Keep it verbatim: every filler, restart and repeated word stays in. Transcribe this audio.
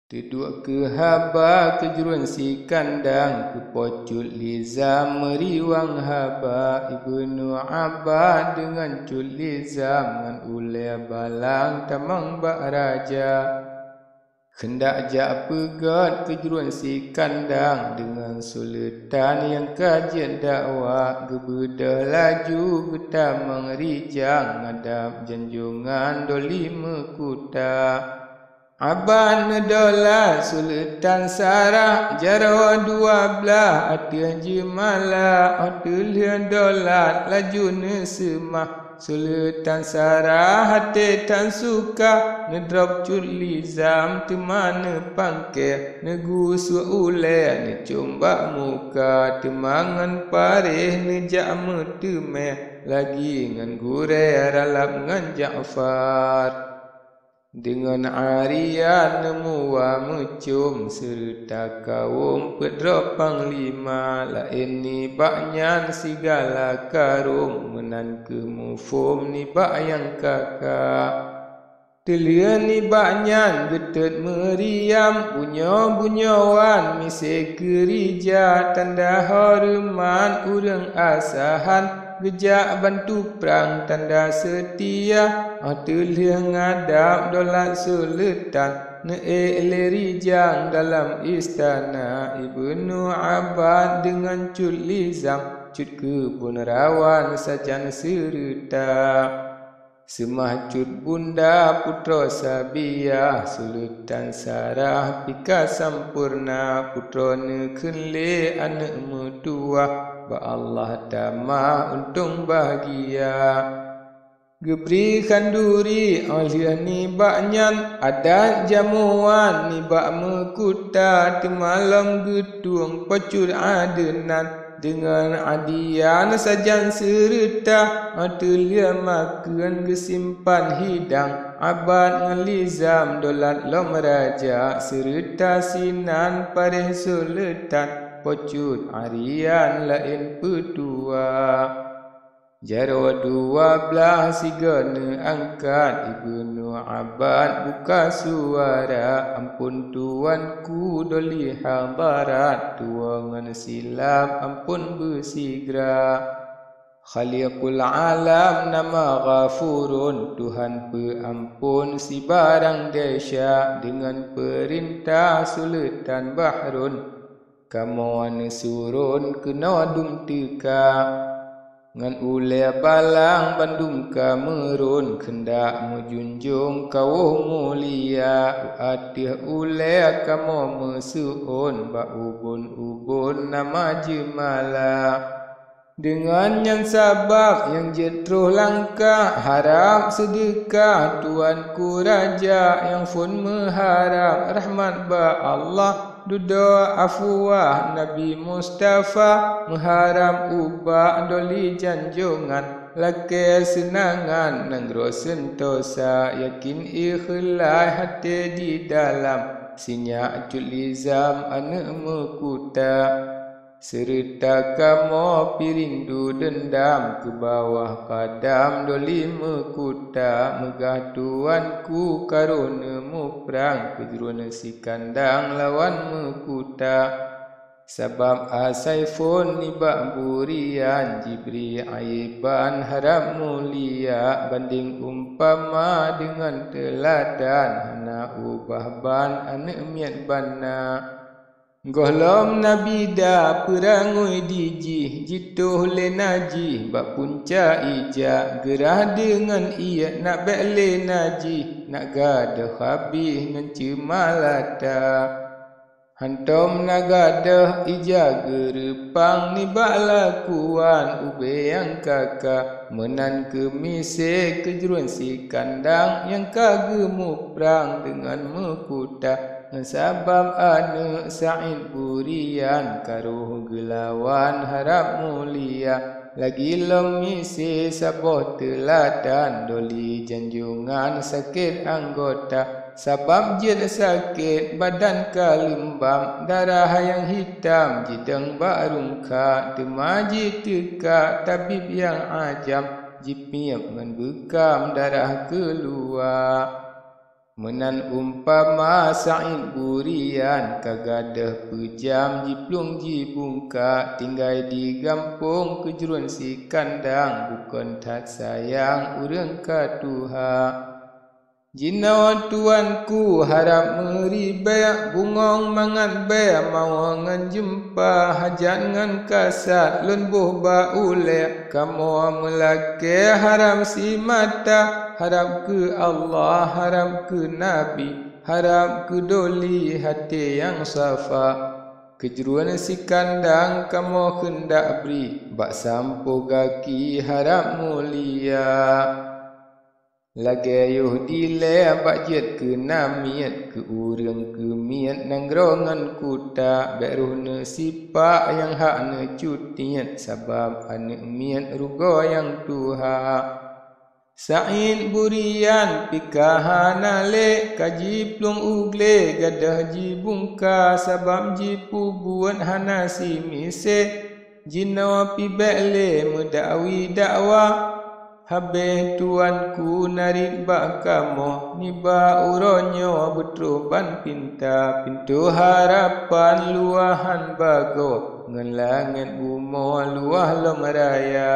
Teuduek keu haba keu jruen sikandang, keu Po Cut Lizam meuriwang haba. Ibnu Abbas deungon Cut Lizam ngon ulée balang tamong bak raja. Keundak jak peugét keu jruen sikandang deungon suleutan nyang ka jeuet dakwa. Geubeudôh laju geutamong rijang ngadab janjongan doli meukuta. Abbas neudaulat suleutan Sarah, jaroe dua blaih ateueh jeumala. Óh teuh lheueh daulat laju neuseumah, suleutan Sarah até tan suka. Neudrob Cut Lizam teuma neupangkée, neugusuek ulée neucom bak muka. Teuma ngon paréh neujak meuteumé, lagi ngon gurée Ralab ngon Ja'far. Deungon Arian neumuwa meucom, seureuta kawöm peuet droe panglima. Laén nibak nyan sigala karôm, meunan kheueh muphom nibak nyang ka-ka. Teulheueh nibak nyan geutot meuriam, bunoe-bunoe wan miseue keurija, tanda horeumat ureuëng asahan. Geujak bantu prang tanda seutia, óh teuh lheueh ngadab daulat suleutan, neuék lé rijang dalam istana. Ibnu Abbas deungon Cut Lizam, Cut Keubon Rawan sajan seureuta. Seumah Cut Bunda putroe Sabiah, suleutan Sarah pih ka sampoereuna, putroe neukheun lé aneuëk meutuwah, bak Allah tamah untông bahgia. Geubri khanduri óh lheueh nibak nyan, adat jamuan nibak meukuta, teuma lom geutueng Po Cut Adeunan. Deungon Adian sajan seureuta, óh teuh lheueh makheun geusimpan hidang, Abbas ngon Lizam daulat lom raja, seureuta sinan paréh suleutan, Po Cut Arian laén peutuwa. Jaroe dua blaih sigoe neuangkat, Ibnu Abbas buka suara, amphon tuanku doli hadarat, tuwoe ngon silap amphon beusigra. Khaliqul Alam nama Ghafurun, Tuhan peuamphon sibarang desya, deungon peurintah Suleutan Bahrun, kamoe neusurôn keunoe dum teuka. Ngon ulée balang bandum ka meuron, keundak meujunjong kawoe mulia. U ateueh ulée kamoe meuseuôn, bak ubon-ubon nama jeumala. Deungon nyan sabab nyang jeuet troh langkah, harab seudeukah Tuanku Raja nyang phon meuharab rahmat bak Allah, dudoe afuwah Nabi Mustafa, meuharab ubak doli janjongan, lakée seunangan nanggroe seuntosa, yakin ikhlaih até di dalam, sinyak cut lizam aneuëk meukuta. Seureuta kamoe pih rindu deundam, keu bawah padam doli meukuta, meugah tuanku karoe muprang, keujruen sikandang lawan meukuta. Sabab asai phon nibak burian, jibri aiban harab mulia, bandeng umpama deungon teuladan, hana ubah ban aneuëk miet bana. Gohlom Nabi da peurangui dijih, jitoh lé najih bak punca ija, geurah deungon ié nak bék lé najih, nak gadôh habéh ngon ceumalata. Hantom na gadôh ija geureupang nibak lakuan ubé nyang kaka, meunan keumisék keujruen sikandang nyang ka geumuprang deungon meukuta. Ngon sabab aneuëk Said burian karoe geulawan harab mulia, lagi lom misék saboh teuladan doli janjongan sakét anggota. Sabab jeuet sakét badan ka leumbam, darah nyang hitam jidong bak rungka, teuma jiteuka tabib nyang ajam, jipiep ngon beukam darah keuluwa. Meunan umpama Said Burian ka gadôh peujam jiplueng jibungka tinggai di gampông keujruen sikandang bukon that sayang ureuëng ka tuha. Jinoe tuanku harab meuribée bungöng mangat bée mawö ngon jeumpa hajat ngon kasat lôn boh ba ulée kamoe meulakée harab simata harab keu Allah harab keu Nabi harab keu doli haté nyang safa. Keujruen sikandang kamoe keundak bri bak sampoe gaki harab mulia. Lagée yoh dilée bak jeuet keu namiet keu ureuëng keumiet nanggroe ngon kuta bék roh neusipak nyang hak neucutiet sabab aneuëk miet rugoe nyang tuha. Said Burian pih ka hana lé ka jiplueng u glé gadôh jibungka sabab jipeubuet hana simiséh. Jinoe pih bék lé meudakwi dakwa. Habéh tuanku narit bak kamoe nibak uroe nyoe beutroh ban pinta pintoe harapan luwahan bagoe ngon langét bumoe luwah lom raya.